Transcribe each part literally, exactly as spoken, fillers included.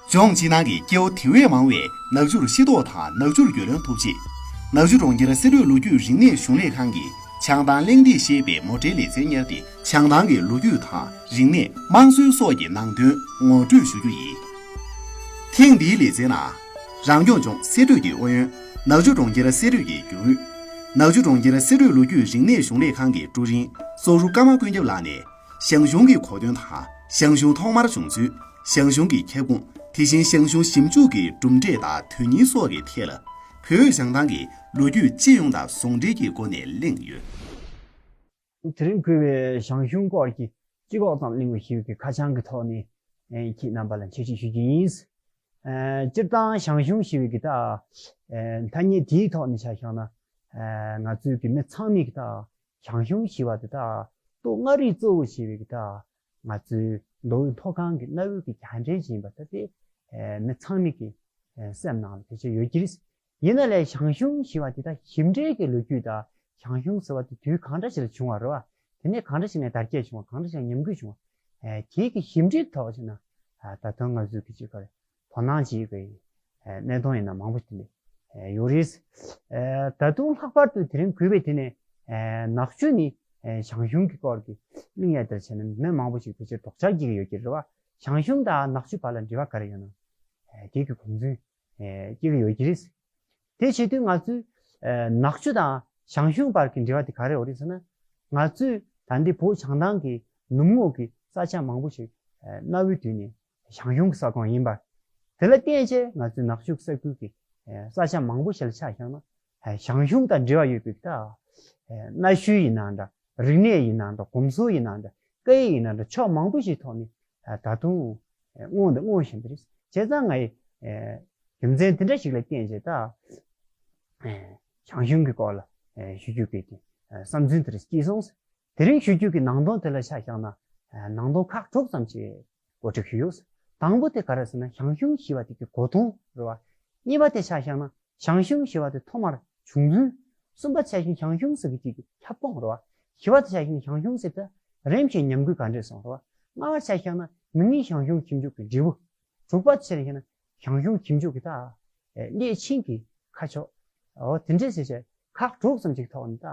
ལྗོངས་ཕྱི་ནང་གི་སྐྱེ་བོ་དེ་བས་མང་བས་ནག་ཆུར་ཤེས་རྟོགས་དང་ནག་ཆུར་རྒྱུས་ལོན་ཐུབ་ཆེད། ནག་ཆུ་གྲོང་ཁྱེར་གསེར་གླིང་ལོ་རྒྱུས་རིག་གནས་གཞུང་ལས་ཁང་གིས་བྱང་ཐང་གླེང་སྟེགས་ཞེས་པའི་མོ་ཊའི་ལེ་ཚན་གཉེར་ཏེ། བྱང་ཐང་གི་ལོ་རྒྱུས་དང་རིག་གནས། དམངས་སྲོལ་སོགས་ཀྱི་ནང་དོན་ངོ་སྤྲོད་ཞུ་རྒྱུ་ཡིན། ཐེངས་འདིའི་ལེ་ཚན་ནང་། རང་སྐྱོང་ལྗོངས་སྲིད་གྲོས་ཀྱི་ཨུ་ཡོན། ནག་ཆུ་གྲོང་ཁྱེར་སྲིད་གྲོས་ཀྱི་རྒྱུན་ཨུད། ནག་ཆུ་གྲོང་ཁྱེར་སྲིད་གྲོས་ལོ་རྒྱུས་རིག་གནས་གཞུང་ལས་ཁང་གི་ཀྲུའུ་རིན་སོག་རུ་ཀརྨ་ཀུན་ཁྱབ་ལགས་ནས། ཞང་ཞུང་གི་གོ་དོན་དང་། ཞང་ཞུང་ཐོག་མར་བྱུང་ཚུལ། ཞང་ཞུང་གི་ཁྱབ་ཁོངས། དེ་བཞིན་ཞང་ཞུང་ཞིབ་འཇུག་གི་གྲུབ་འབྲས་དང་དོན་སྙིང་སོགས་ཀྱི་ཐད་ལ། བོད་བྱང་ཐང་གི་ལོ་རྒྱུས་སྤྱི་ཡོངས་དང་ཟུང་འབྲེལ་གྱི་སྒོ་ནས་གླེང་ཡོད། དེ་རིང་གུས་པས་ཞང་ཞུང་སྐོར་གྱི་སྤྱི་ཁོག་ཙམ་གླེང་བ་ཞིག་གི་ཁ་བྱང་གི་ཐོག་ནས། ཨེ། ཁྱེད་རྣམ་པ་ལ་འཆད་ཁྲིད་ཞུ་རྒྱུ་ཡིན། ཨེ། སྤྱིར་བཏང་ཞང་ཞུང་ཞེས་པའི་གི་ད། ཨེ། ཐ་སྙད་དེའི་ཐོག་ནས་ཆ་བཞག་ན། ཨེ། ང་ཚོའི་གི་མི་ཚང་མས་གི་ད། ཞང་ཞུང་ཞེས་པ་དེ་ད། སྟོད་མངའ་རིས་གཙོ་བོ་བྱས་པའི་གི་ད། ང་ཚོའི་མདོ་དབུས་མཐོ་སྒང་གི་གནའ་བོའི་གི་རྒྱལ་ཕྲན་ཞིག་ཡིན་པ་ད་དེ། ཨེ། མི་ཚང་མས་གི། ཨེ། སེམས་ནང་ལ་དེ་ཆ་ཡོད་ཀྱི་རེད། ཡིན་ན་ལས་ཞང་ཞུང་ཞེས་པ་དེ་ད་ཞིབ་འབྲིའི་གི་ལོ་རྒྱུས་དང་། ཞང་ཞུང་ཟེར་བ་དེ་དུས་གང་འདྲ་ཞིག་ལ་བྱུང་བ་རེད་བ། དེ་ནས་གང་འདྲ་ཞིག་ནས་དར་རྒྱས་བྱུང་བ། གང་འདྲ་ཞིག་ནས་ཉམས་རྒུད་བྱུང་བ། ཨེ། དེའི་གི་ཞིབ་འབྲིའི་ཐོག་བྱས་ན། ཨ། ད་དུང་ང་ཚོས་གི་ཅིག་ག་རེ། དོ་སྣང་བྱེད་ཀྱི། ཨེ། གནད་དོན་ཡིན་ན་མང་པོ་དེ་འདྲ། ཨེ། ཡོད་རེད། ཨེ། ད་དུང་ལྷག་པར་དུ་དེ་རིང་གུས་པས་དེ་ནས། ཨེ། ནག་ཆུ་ནས། ཨེ། ཞང་ཞུང་གི་སྐོར་གྱི་གླེང་ཡ་དེར་བྱས་ན་མི་མང་པོ་ཞིག་ཕལ་ཆེར་དོགས་འཆར་སྐྱེ་གི་ཡོད་ཀྱི་རེད་བ། ཞང་ཞུང་དང་ནག་ཆུ་བར་ལ་འབྲེལ་བ་ག་རེ་ཡོད་ན། ཨེ། དེ་གི་དགོངས་ཚུལ། ཨེ། སྐྱེ་གི་ཡོད་ཀྱི་རེད། དེ་བྱེད་དུས་ང་ཚོས། ཨེ། ནག་ཆུ་དང་ཞང་ཞུང་བར་གྱི་འབྲེལ་བ་དེ་ག་རེ་ཡོད་རེད་ཟེར་ན། ང་ཚོས་ད་ལྟའི་བོད་བྱང་ཐང་གི་ནུབ་ངོས་ཀྱི་ས་ཆ་མང་པོ་ཞིག་ཨེ། གནའ་བོའི་དུས་ནས་ཞང་ཞུང་གི་ས་ཁོངས་ཡིན་པ། དེ་ལ་བརྟེན་བྱས་ང་ཚོའི་ནག་ཆུ་ས་ཁུལ་གྱི། ཨེ། ས་ཆ་མང་པོ་ཞིག་ལ་ཆ་བཞག་ན། ཨེ། ཞང་ཞུང་དང་འབྲེལ་བ་ཡོད་པའི་ད། ཨེ། གནའ་ཤུལ་ཡིན་ན་འདྲ། རིག་གནས་ཡིན་ན་འདྲ། གོམས་སྲོལ་ཡིན་ན་འདྲ། སྐད་ཡིག་ཡིན་ན་འདྲ། ཕྱོགས་མང་པོ་ཞིག་ཐོག་ནས། ཨེ། ད་དུང་། ཨེ། མངོན་དང་མངོན་བཞིན་དུ་རེད། བྱས་ཙང་ང་ཡི། ཨེ། རྒྱུ་མཚན་དེ་འདྲ་ཞིག་ལ་བརྟེན་བྱས་ད། ཨེ། ཞང་ཞུང་གི་སྐོར་ལ། ཨེ། ཞུ་རྒྱུ་གི་དེ། ཨེ། བསམ་ཚུལ་དེ་རེ་སྐྱེས་སོང་། དེ་རིང་ཞུ་རྒྱུ་གི་ནང་དོན་དེ་ལ་ཆ་བཞག་ན། ཨེ། ནང་དོན་ཁག་དྲུག་ཙམ་ཞིག་གོ་སྒྲིག་ཞུས་ཡོད། དང་པོ་དེ་ག་རེ་ཟེར་ན་ཞང་ཞུང་ཞེས་པ་དེ་གི་གོ་དོན་རེད་བ། གཉིས་པ་དེ་ཆ་བཞག་ན་ཞང་ཞུང་ཞེས་པ་དེ་ཐོག་མར་བྱུང་ཚུལ། གསུམ་པ་ཆ་བཞག་ན་ཞང་ཞུང་ཟེར་གི་དེ་གི་ཁྱབ་ཁོངས་རེད་བ། བཞི་པ་དེ་ཆ་བཞག་ན་ཞང་ཞུང་ཟེར་དེ་རིམ་བཞིན་ཉམས་རྒུད་ག་འདྲས་སོང་རེད་བ། ལྔ་པ་ཆ་བཞག་ན་མིང་ཞང་ཞུང་ཞིབ་འཇུག་གི་འབྲས་བུ། དྲུག་པ་ཆ་བཞག་ན་ཞང་ཞུང་ཞིབ་འཇུག་གི་ད། ཨེ། སླད་ཕྱིན་གྱི་ཁ་ཕྱོགས། འོ་དེ་འདྲས་ཟེར་བྱས་ཁག་དྲུག་ཙམ་ཞིག་ཐོག་ནས་ད།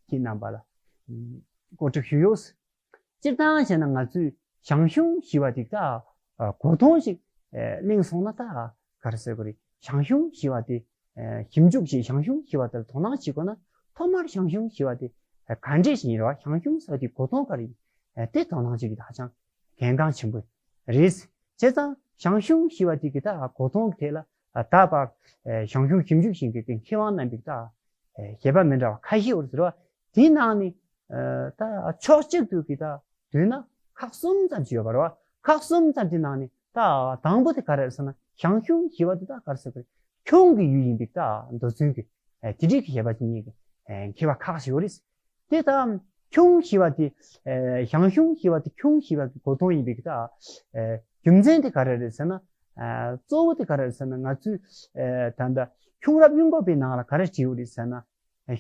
ཁྱེད་རྣམ་པ་ལ། ཨམ། གོ་སྒྲིག་ཞུས་ཡོད། སྤྱིར་བཏང་བྱས་ན་ང་ཚོས་ཞང་ཞུང་ཞེས་པ་དེ་ད། ཨ། གོ་དོན་ཞིག་ཨེ། གླེང་སོང་ན་ད། ག་རེ་ཟེར་དགོས་རེད། ཞང་ཞུང་ཞེས་པ་དེ། ཨེ། ཞིབ་འཇུག་བྱས་ཞང་ཞུང་ཞེས་པ་དེ་ལ་དོ་སྣང་བྱེད་དགོས་ན་ཐོག་མར་ཞང་ཞུང་ཞེས་པ་དེ། ཨེ། ག་འདྲས་ཞིག་ཡིན་རེད་བ། ཞང་ཞུང་ཟེར་བ་དེ་གོ་དོན་ག་རེ་ཡིན། ཨེ། དེ་དོ་སྣང་བྱེད་ཀྱི་ད་ཧ་ཅང་གལ་འགངས་ཆེན་པོ་རེད། བྱས་ཙང་ཞང་ཞུང་ཞེས་པ་དེ་གི་ད་གོ་དོན་གྱི་ཐད་ལ། ཨ། ད་བར། ཨེ། ཞང་ཞུང་ཞིབ་འཇུག་ཞིག་གི་མཁས་དབང་རྣམ་པས་ད། ཨེ། བཞེད་པ་མི་འདྲ་བ་ཁ་ཤས་ཡོད་རེད་ཟེར་བ། དེའི་ནང་ནས། ཨ། ད་ཕྱོགས་གཅིག་ཏུ་གི་ད་བསྡུས་ན་ཁག་གསུམ་ཙམ་ཞིག་ཡོད་པ་རེད་བ། ཁག་གསུམ་ཙམ་དེ་ནང་ནས་ད་དང་པོ་དེ་ག་རེ་རེད་ཟེར་ན་ཞང་ཞུང་ཞེས་པ་དེ་ད་ག་རེ་ཟེར་དགོས་རེད། ཁྱུང་གི་ཡུལ་ཡིན་པའི་ད་མདོ་ཚུལ་གྱི། ཨེ། དེ་འདྲའི་གི་བཞེད་པ་དེ་གཉིས་ཀྱི། ཨེ། མཁས་པ་ཁག་ཅིག་ཡོད་རེད། དེ་ད་ཁྱུང་ཞེས་པ་དེ། ཨེ། ཞང་ཞུང་ཞེས་པ་དེ་ཁྱུང་ཞེས་པ་གི་གོ་དོན་ཡིན་པའི་གི་ད། ཨེ། རྒྱུ་མཚན་དེ་ག་རེ་རེད་ཟེར་ན། ཨེ། གཙོ་བོ་དེ་ག་རེ་རེད་ཟེར་ན་ང་ཚོས། ཨེ། ད་ལྟ་ཁྱུང་རབས་གཡུང་དྲུང་བའི་ནང་ལ་ག་རེ་བྲིས་ཡོད་རེད་ཟེར་ན།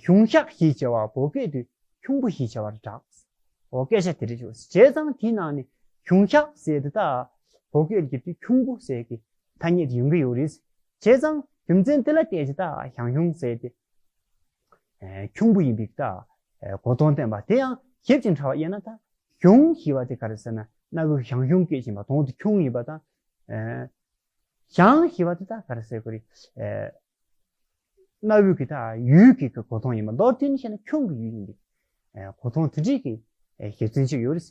ཞུང་ཤག་ཞེས་བྱ་བ་བོད་སྐད་དུ་ཁྱུང་པོ་ཞེས་བྱ་བར་གྲགས། འོ་སྐད་ཆ་དེ་རེད་བྱུང་། བྱས་ཙང་དེའི་ནང་ནས་ཞུང་ཤག་ཟེར་དེ་ད་བོད་སྐད་ཀྱི་དེ་ཁྱུང་པོ་ཟེར་གི་ཐ་སྙད་དེ་ཡོང་གི་ཡོད་རེད། བྱས་ཙང་རྒྱུ་མཚན་དེ་ལ་བརྟེན་བྱས་ད་ཞང་ཞུང་ཟེར་དེ། ཨེ། ཁྱུང་པོ་ཡིན་པའི་ད། ཨེ། གོ་དོན་བསྟན་པ་དེ་ཡང་ཞིབ་ཅིང་ཕྲ་བ་དབྱེ་ན་ད། ཞུང་ཞེས་པ་དེ་ག་རེ་ཟེར་ན་གནའ་བོའི་ཞང་ཞུང་སྐད་ཅིག་ཡིན་པ་དོན་དུ་ཁྱུང་ཡིན་པ་དང་། ཨེ། ཞང་ཞེས་པ་དེ་ད་ག་རེ་ཟེར་དགོས་རེད། ཨེ། གནའ་བོའི་གི་ད་ཡུལ་གྱི་གི་གོ་དོན་ཡིན་པ། མདོར་བསྡུས་ནས་བཤད་ན་ཁྱུང་གི་ཡུལ་ཡིན་པའི། ཨེ། གོ་དོན་དེ་འདྲའི་གི། ཨེ། ཞེ་བཙུན་ཅིག་ཡོད་རེད།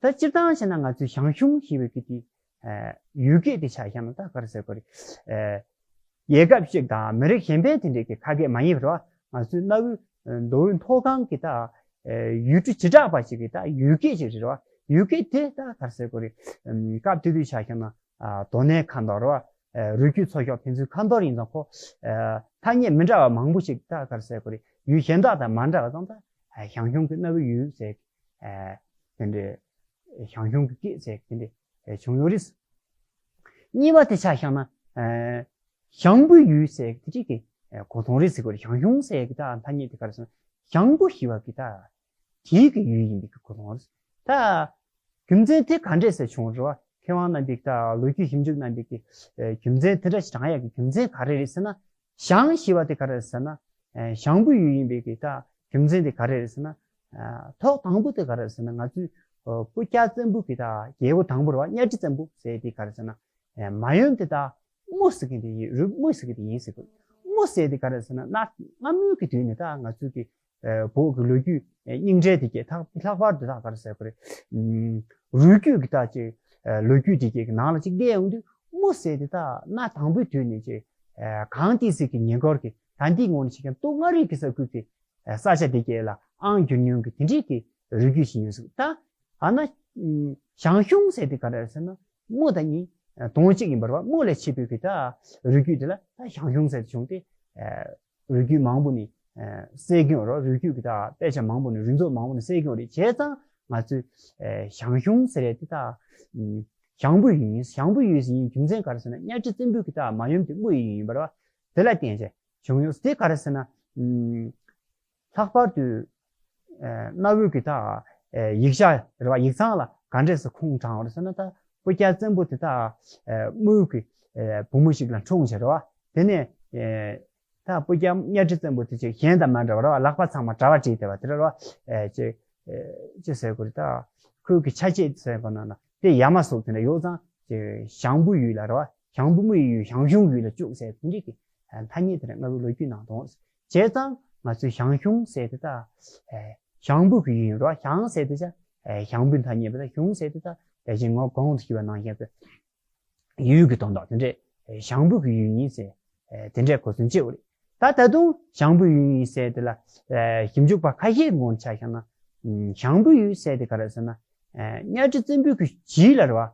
ད་སྤྱིར་བཏང་བྱས་ན་ང་ཚོས་ཞང་ཞུང་ཞེས་པའི་གི་དེ། ཨེ། ཡུལ་སྐད་དེ་ཆ་བཞག་ན་ད་ག་རེ་ཟེར་དགོས་རེད། ཨེ། རྒྱལ་ཁབ་ཅིག་དང་མི་རིགས་གཞན་པའི་དེ་འདྲའི་གི་ཁ་སྐད་མ་ཡིན་པར་བ། ང་ཚོའི་གནའ་བོའི་མདོ་དབུས་མཐོ་སྒང་གི་ད། ཨེ། ཡུལ་གྲུ་བྱེ་བྲག་པ་ཞིག་གི་ད་ཡུལ་སྐད་ཅིག་རེད་བ། ཡུལ་སྐད་དེ་ད་ག་རེ་ཟེར་དགོས་རེད། ཨམ། སྐབས་དེ་དུས་ཆ་བཞག་ན། ཨ། དོ་ནན་ཁ་འཐོར་བ། ཨ། རུས་རྒྱུད་ཚོ་ཤོག་ཕན་ཚུན་ཁ་འཐོར་ཡིན་ཙང་ཁོ། ཨ། ཐ་སྙད་མི་འདྲ་བ་མང་པོ་ཞིག་ད་ག་རེ་ཟེར་དགོས་རེད། ཡུལ་གཞན་དག་དང་མ་འདྲ་བ་ཙང་ད། ཨ། ཞང་ཞུང་གི་གནའ་བོའི་ཡུལ་ཟེར། ཨ། དེ་འདྲའི་ཞང་ཞུང་གི་སྐད་ཟེར་དེ་འདྲའི་བྱུང་ཡོད་རེད། གཉིས་པ་དེ་ཆ་བཞག་ན། ཨ། ཞང་པོའི་ཡུལ་ཟེར་དེ་འདྲའི་གི་གོ་དོན་རེད་ཟེར་དགོས་རེད། ཞང་ཞུང་ཟེར་གི་ད་ཐ་སྙད་དེ་ག་རེ་ཟེར་ན་ཞང་པོ་ཞེས་པ་གི་ད་དེའི་གི་ཡུལ་ཡིན་པའི་གི་གོ་དོན་རེད། ད། རྒྱུ་མཚན་དེ་ག་འདྲས་སེ་བྱུང་རེད་བ། མཁས་དབང་རྣམ་པས་ད་ལོ་རྒྱུས་ཞིབ་འཇུག་རྣམ་པས་ཀྱི་རྒྱུ་མཚན་དེ་འདྲ་ཞིག་དྲངས་ཡག་གི་རྒྱུ་མཚན་ག་རེ་རེད་ཟེར་ན། ཞང་ཞེས་པ་དེ་ག་རེ་རེད་ཟེར་ན། ཞང་བོད་ཡུལ་ཡིན་པའི་གི་ད་རྒྱུ་མཚན་དེ་ག་རེ་རེད་ཟེར་ན། ཐོག་དང་པོ་དེ་ག་རེ་རེད་ཟེར་ན། ང་ཚོའི་སྤུ་རྒྱལ་བཙན་པོ་གི་ད་རྒྱལ་པོ་དང་པོ་རེད་བ། གཉའ་ཁྲི་བཙན་པོ་ཟེར་དེ་ག་རེ་ཟེར་ན། མ་ཡུམ་དེ་ད་རྨོ་ཟེར་མཁན་དེ་ཡིན། རུས་རྨོ་ཟེར་མཁན་དེ་ཡིན་ཟེར་གི། རྨོ་ཟེར་དེ་ག་རེ་ཟེར་ན། གནའ་སྔ་མོའི་གི་དུས་ནས་ད་ང་ཚོའི་གི་བོད་ཀྱི་ལོ་རྒྱུས་རྙིང་གྲས་དེ་གས་ད་ལྷག་པར་དུ་ད་ག་རེ་ཟེར་དགོས་རེད། རུས་རྒྱུད་ཀྱི་ད་ཅིག་ལོ་རྒྱུས་དེ་གས་ཀྱི་ནང་ལ་ཅིག་བལྟས་ཡོང་དུས། རྨོ་ཟེར་དེ་ད་གནའ་དང་པོའི་དུས་ནས་ཅིག་གངས་ཏི་སེ་གི་ཉེ་འཁོར་གྱི་ད་འདི་ངོས་ནས་ཆ་བཞག་ན་སྟོད་མངའ་རིས་ཀྱི་ས་ཁུལ་གྱི་ས་ཆ་དེ་གས་ལ་ཨང་བསྒྱུར་མྱོང་གི་དེ་འདྲའི་གི་རུས་རྒྱུད་ཅིག་ཡིན་ཟེར། ད་ཨ་ན་ཞང་ཞུང་ཟེར་དེ་ག་རེ་རེད་ཟེར་ན། རྨོ་དང་གཉིས་དོན་གཅིག་ཡིན་པ་རེད་བ། རྨོ་ལས་མཆེད་པའི་གི་ད་རུས་རྒྱུད་དེ་ལ་ད་ཞང་ཞུང་ཟེར་དེ་བྱུང་སྟེ། རུས་རྒྱུད་མང་པོ་ནས་གསལ་གྱི་ཡོད་རེད། རུས་རྒྱུད་ཀྱི་ད་དཔེ་ཆ་མང་པོ་ནས། རུས་ཚོགས་མང་པོ་ནས་གསལ་གྱི་ཡོད་རེད། བྱས་ཙང་ང་ཚོས་ཞང་ཞུང་ཟེར་ཡས་དེ་ད་ཞང་བོད་ཡུལ་ཡིན། ཞང་བོད་ཡུལ་ཟེར་ཡིན་རྒྱུ་མཚན་ག་རེ་ཟེར་ན། གཉའ་ཁྲི་བཙན་པོའི་གི་ད་མ་ཡུམ་དེ་རྨོ་ཡི་ཡུལ་ཡིན་པ་རེད་བ། དེ་ལ་བརྟེན་བྱས་བྱུང་ཡོད། དེ་ག་རེ་ཟེར་ན། ལྷག་པར་དུ་གནའ་བོའི་གི་ད་ཡིག་ཆ་རེད་བ། ཡིག་ཚང་ལ་ག་འདྲས་སེ་ཁུངས་དྲངས་པ་རེད་ཟེར་ན། ད་སྤུ་རྒྱལ་བཙན་པོ་དེ་ད་རྨོ་གི་བུ་མོ་ཞིག་ལ་འཁྲུངས་བྱས་རེད་བ། དེ་ནས་ད་སྤུ་རྒྱལ་གཉའ་ཁྲི་བཙན་པོ་དེ་ཅིག་གཞན་དང་མ་འདྲ་བ་རེད་བ། ལག་པ་ཚང་མ་དྲ་བ་བྲིས་བསྡད་པ་དེ་རེད་བ། ཅིག་ཅི་ཟེར་དགོས་རེད། ད་ཁོའི་གི་ཆ་བྱད་ཟེར་དགོས་ན་ན་དེ་ཡ་མ་ཟུག་དེ་འདྲ་ཡོད་ཙང་། ཅིག་ཞང་བོད་ཡུལ་ལ་རེད་བ། ཞང་བོད་རྨོ་ཡི་ཡུལ་ཞང་ཞུང་ཡུལ་ལ་བཅུག་ཟེར་དེ་འདྲའི་གི་ཐ་སྙད་དེ་འདྲ་སྔ་བོའི་ལོ་རྒྱུས་ནང་དུ་འོང་། བྱས་ཙང་ང་ཚོས་ཞང་ཞུང་ཟེར་དེ་ད་ཞང་བོད་ཀྱི་ཡུལ་ཡིན་རེད་བ། ཞང་ཟེར་དེ་ཅག་ཞང་བོད་ཐ་སྙད་པ་དང་། ཞུང་ཟེར་དེ་ད་ད་ཅིག་ངོ་གོང་དུ་ཞུས་པ་ནང་བཞིན་གྱི་ཡུལ་གྱི་དོན་དག་དེ་འདྲས། ཞང་བོད་ཀྱི་ཡུལ་ཡིན་ཟེར་དེ་འདྲས་གོ་མཚོན་བྱེད་དགོས་རེད། ད་ད་དུང་ཞང་བོད་ཡུལ་ཡིན་ཟེར་དེ་ལ་ཞིབ་འཇུག་པ་ཁ་ཤས་ངོས་ཆ་བཞག་ན། ཞང་བོད་ཡུལ་ཟེར་དེ་ག་རེ་ཟེར་ན། གཉའ་ཁྲི་བཙན་པོའི་གི་རྗེས་ལ་རེད་བ།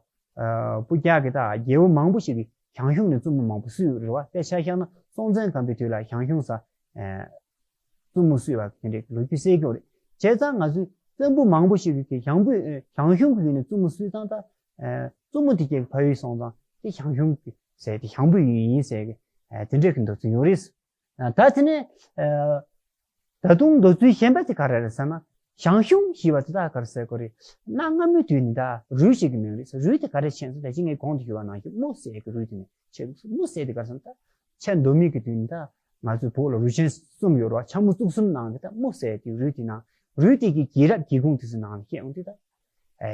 སྤུ་རྒྱལ་གྱི་ད་རྒྱལ་པོ་མང་པོ་ཞིག་གིས་ཞང་ཞུང་ནས་བཙུན་མོ་མང་པོ་བསུས་ཡོད་རེད་བ། དཔེ་ཆ་བཞག་ན་སྲོང་བཙན་སྒམ་པོའི་དུས་ལ་ཞང་ཞུང་ས་བཙུན་མོ་བསུས་པ་དེ་འདྲའི་ལོ་རྒྱུས་གསལ་གྱི་ཡོད་རེད། བྱས་ཙང་ང་ཚོས་བཙན་པོ་མང་པོ་ཞིག་གིས་ཞང་བོད་ཞང་ཞུང་གི་ཡུལ་ནས་བཙུན་མོ་བསུས་ཙང་། ད་བཙུན་མོ་དེ་གའི་ཕ་ཡུལ་སོང་ཙང་དེ་ཞང་ཞུང་གི་ཟེར་དེ་ཞང་བོད་ཡུལ་ཡིན་ཟེར་གི་དེ་འདྲའི་གི་འདོད་ཚུལ་ཡོད་རེད། ད་དེ་ནས་ད་དུང་འདོད་ཚུལ་གཞན་པ་དེ་ག་རེ་རེད་ཟེར་ན། ཞང་ཞུང་ཞེས་པ་དེ་དག་ག་རེ་ཟེར་དགོས་རེད། གནའ་སྔ་མོའི་དུས་ནས་ད་རུས་ཤིག་གི་མིང་རེད་ཟེར། རུས་དེ་ག་རེ་ཆེ་ཟེར། ད་ཅི་ངས་གོང་དུ་ཞུས་པ་ནང་བཞིན་རྨོ་ཟེར་གི་རུས་དེ་ནས་ཆེ། རྨོ་ཟེར་དེ་ག་རེ་ཟེར་ན། ད་ཆེ་མདོ་སྨད་ཀྱི་དུས་ནས་ད་ང་ཚོའི་བོད་ལ་རུས་ཆེན་གསུམ་ཡོད་རེད་བ། ཆེན་མོ་གཙུག་གསུམ་ནང་གི་ད་རྨོ་ཟེར་དེ་རུས་དེ་ནང་། རུས་དེ་གི་རྒྱལ་རབས་རྒྱལ་ཁུངས་དེ་ཚོའི་ནང་ལ་བཤད་ཡོང་དུས་ད།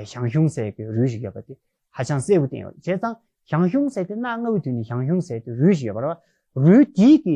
ཞང་ཞུང་ཟེར་གྱི་རུས་ཤིག་ཡོད་པ་དེ་ཧ་ཅང་གསལ་པོ་བསྟན་ཡོད། བྱས་ཙང་ཞང་ཞུང་ཟེར་དེ་གནའ་སྔ་བོའི་དུས་ནས་ཞང་ཞུང་ཟེར་དེ་རུས་ཤིག་ཡོད་པ་རེད་བ། རུས་དེའི་གི་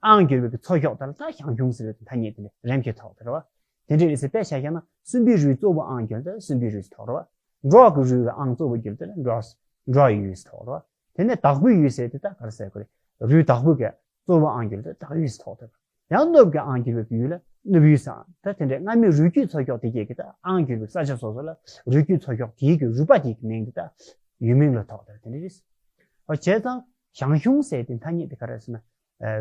ཨང་བསྒྱུར་བའི་གི་ཚོ་ཤོག་དེ་ལ་ད་ཞང་ཞུང་ཟེར་བའི་ཐ་སྙད་དེ་འདྲ་རིམ་གྱིས་ཐོགས་པ་རེད་བ། དེ་འདྲ་རེད་ཟེར། དཔེ་ཆ་བཞག་ན་སུམ་པའི་རུས་གཙོ་བོ་ཨང་བསྒྱུར་དེ་སུམ་པའི་རུས་ཐོགས་རེད་བ། འབྲོག་གི་རུས་ལ་ཨང་གཙོ་བོ་བསྒྱུར་དེ་ལ་འབྲོག་འབྲོག་ཡུལ་ཟེར་ཐོགས་རེད་བ། དེ་ནས་དྭགས་པོའི་ཡུལ་ཟེར་དེ་ད་ག་རེ་ཟེར་དགོས་རེད། རུས་དྭགས་པོ་གི་གཙོ་བོ་ཨང་བསྒྱུར་དེ་དྭགས་ཡུལ་ཟེར་ཐོགས་ཐུབ། ཡང་ནུབ་ཀྱི་ཨང་བསྒྱུར་བའི་ཡུལ་ལ་ནུབ་ཡུལ་ཟེར། ད་དེ་འདྲའི་སྔ་མའི་རུས་རྒྱུད་ཚོ་ཤོག་དེ་གས་ཀྱི་ད་ཨང་བསྒྱུར་བའི་ས་ཆ་སོ་སོ་ལ་རུས་རྒྱུད་ཚོ་ཤོག་དེའི་གི་རུས་པ་དེའི་གི་མིང་དེ་ད་ཡུལ་མིང་ལ་ཐོགས་ཐུབ། དེ་འདྲ་རེད། འོ་བྱས་ཙང་ཞང་ཞུང་ཟེར་དེ་ཐ་སྙད་དེ་ག་རེ་ཟེར་ན།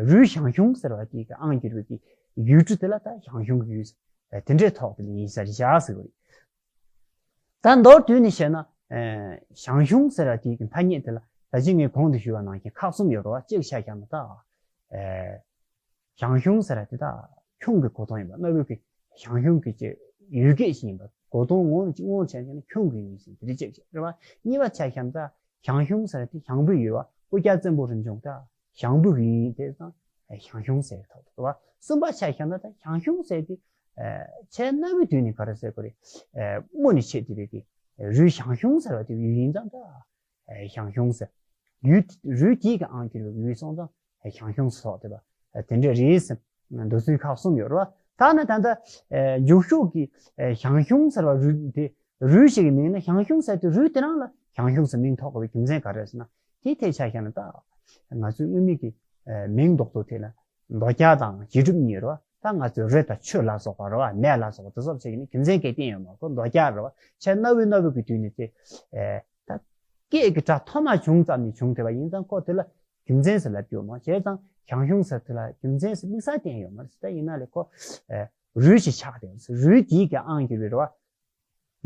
རུས་ཞང་ཞུང་ཟེར་བ་དེའི་གི་ཨང་བསྒྱུར་བའི་གི་ཡུལ་གྲུ་དེ་ལ་ད་ཞང་ཞུང་གི་ཡུལ་ཟེར། དེ་འདྲའི་ཐོགས་དེ་ལ་ཡིན་ས་རེད་བཞག་ཟེར་བ་རེད། ད་མདོར་བསྡུས་ནས་བཤད་ན། ཞང་ཞུང་ཟེར་བ་དེའི་གི་ཐ་སྙད་དེ་ལ་ད་ཅི་ངས་གོང་དུ་ཞུས་པ་ནང་བཞིན་ཁག་གསུམ་ཡོད་རེད་བ། གཅིག་ཆ་བཞག་ན་ད། ཞང་ཞུང་ཟེར་བ་དེ་ད་ཁྱུང་གི་གོ་དོན་ཡིན་པ། གནའ་བོའི་གི་ཞང་ཞུང་གི་ཅིག་ཡུལ་སྐད་ཅིག་ཡིན་པ། གོ་དོན་ངོ་ངོ་ཆ་བཞག་ན་ཁྱུང་གི་ཡུལ་ཟེར་དེ་འདྲ་གཅིག་བྱས་རེད་བ། གཉིས་པ་ཆ་བཞག་ན་ད་ཞང་ཞུང་ཟེར་བ་དེ་ཞང་བོད་ཡུལ་བ། སྤུ་རྒྱལ་བཙན་པོ་རིམ་བྱུང་ད་ཞང་བོད་ཀྱི་ཡུལ་ཡིན། དེ་ཙང་ཞང་ཞུང་ཟེར་ཐོགས་འདུག་བ། གསུམ་པ་ཆ་བཞག་ན་ད་ཞང་ཞུང་ཟེར་དེ་ཆེས་གནའ་བོའི་དུས་ནས་ག་རེ་ཟེར་དགོས་རེད། རྨོ་ནས་མཆེད་བསྡད་པའི་གི་རུས་ཞང་ཞུང་ཟེར་བ་དེ་ཡུལ་ཡིན་ཙང་ད་ཞང་ཞུང་ཟེར། ཡུལ་རུས་དེའི་གི་ཨང་བསྒྱུར་བའི་ཡུལ་སོང་ཙང་ཞང་ཞུང་ཟེར་ཐོགས་བསྡད་པ་དེ་འདྲ་རེད་ཟེར། འདོད་ཚུལ་ཁག་གསུམ་ཡོད་རེད་བ། ད་ནི་ད་ལྟ་རྒྱུགས་ཤོག་གི་ཞང་ཞུང་ཟེར་བ་རུས་དེ། རུས་ཤིག་གི་མིང་ན་ཞང་ཞུང་ཟེར་དུས་རུས་དེ་རང་ལ་ཞང་ཞུང་ཟེར་མིང་ཐོགས་དགོས་པའི་རྒྱུ་མཚན་ག་རེ་རེད་ཟེར་ན། དེའི་ཐད་ཆ་བཞག་ན་ད་ང་ཚོའི་དངོས་མིང་གི་མིང་འདོགས་ཐོག་དེ་ལ་འདོགས་རྒྱག་དང་རྗེས་གྲུབ་གཉིས་ཡོད་རེད་བ། ད་ང་ཚོའི་རི་དང་ཆུ་ལ་སོགས་པ་རེད་བ། མེ་ལ་སོགས་པ་དེ་ཚོ་བྱས་ནས་རྒྱུ་མཚན་གལ་བསྟན་ཡོད་མ་རེད། ཁོ་འདོགས་རྒྱག་རེད་བ། ཆེས་གནའ་བོའི་གནའ་བོའི་གི་དུས་ནས་དེ་ད་སྐད་ཀྱི་སྒྲ་ཐོག་མ་བྱུང་ཙམ་ནས་བྱུང་བསྡད་པ་ཡིན་ཙང་ཁོ་དེ་ལ་རྒྱུ་མཚན་ཟེར་ལབ་ཀྱི་ཡོད་མ་རེད། བྱས་ཙང་ཞང་ཞུང་ཟེར་དེ་ལ་རྒྱུ་མཚན་ཟེར་དམིགས་བསལ་བསྟན་ཡོད་མ་རེད། ད་ཡིན་ན་ལས་ཁོ་རུས་ཤིག་ཆགས་བསྡད་ཡོད། རུས་དེའི་གི་ཨང་བསྒྱུར་བའི་རེད་བ།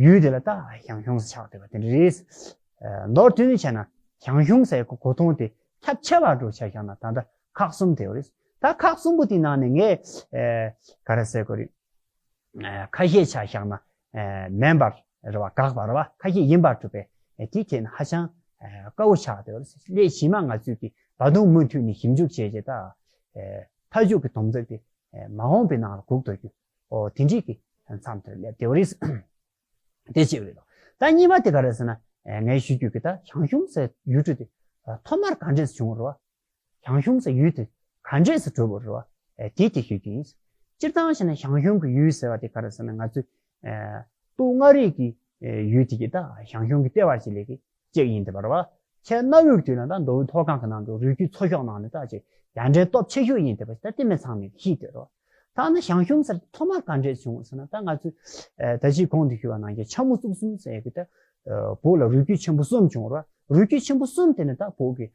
ཡུལ་དེ་ལ་ད་ཞང་ཞུང་ཟེར་ཆགས་བསྡད་པ་དེ་འདྲ་རེད། མདོར་བསྡུས་ནས་བྱས་ན་ཞང་ཞུང་ཟེར་གོ་གོ་དོན་དེ་ཁྱབ་ཆེ་བ་འགྲོ་ཆ་བཞག་ན་ད་ལྟ་ཁག་གསུམ་དེ་ཡོད་རེད། ད་ཁག་གསུམ་པོ་དེའི་ནང་ནས་ངས་ག་རེ་ཟེར་དགོས་རེད། ཁ་ཤས་ཆ་བཞག་ན་མིན་པར་རེད་བ། དགག་པ་རེད་བ། ཁ་ཤས་ཡིན་པར་གྲུབ་པའི་ དེ་ཁྱེད་ནི་ཧ་ཅང་དཀའ་བོ་ཆགས་བསྡད་པ་རེད། སླད་ཕྱི་མ་ང་ཚོས་ཀྱི་ད་དུང་མུ་མཐུད་ནས་ཞིབ་འཇུག་བྱས་རྗེས་ད་མཐའ་མཇུག་གི་དོན་ཚན་དེ་མ་འོངས་པའི་ནང་ལ་སྒུག་ཐུབ་རྒྱུ། ཨོ་དེ་འདྲའི་གི་མཚམས་དེར་སླེབས་བསྡད་པ་རེད། དེ་གཅིག་རེད་དོ། ད་གཉིས་པ་དེ་ག་རེ་ཟེར་ན། ངས་ཞུ་རྒྱུ་གི་ད་ཞང་ཞུང་ཟེར་ཡུལ་གྲུ་དེ་ཐོག་མར་ག་འདྲས་བྱུང་བ་རེད་བ། ཞང་ཞུང་ཟེར་ཡུལ་དེ་ག་འདྲས་སུ་གྲུབ་པ་རེད་བ། དེ་དེ་ཞུ་རྒྱུ་ཡིན། སྤྱིར་བཏང་བྱས་ན་ཞང་ཞུང་གི་ཡུལ་ཟེར་བ་དེ་ག་རེ་ཟེར་ན། ང་ཚོས་སྟོད་མངའ་རིས་ཀྱི་ཡུལ་དེ་གི་ད་ཞང་ཞུང་གི་ལྟེ་བར་གྱི་ལས་ཀྱི་གཅིག་ཡིན་བསྡད་པ་རེད་བ། ཆེས་གནའ་བོའི་དུས་ན་ད་མདོ་དབུས་མཐོ་སྒང་གི་ནང་གི་རུས་རྒྱུད་ཚོ་ཤོག་ནང་ནས་ད་ཅིག་ཡར་འདྲེན་སྟོབས་ཆེ་ཤོས་ཡིན་བསྡད་པ་ཞིག་ད་དེ་མིན་ཚང་མས་ཤེས་བསྡད་རེད་བ། ད་ནི་ཞང་ཞུང་ཟེར་ཐོག་མར་ག་འདྲས་བྱུང་ཟེར་ན། ད་ང་ཚོས་ད་ཅི་གོང་དུ་ཞུས་པ་ནང་བཞིན་ཆ་མོ་གཙུག་གསུམ་ཟེར་གི་ད་བོད་ལ་རུས་རྒྱུད་ཆེན་པོ་གསུམ་བྱུང་རེད་བ། རུས་རྒྱུད་ཆེན་པོ་གསུམ་དེ་ནི་ད་བོད་ཀྱི་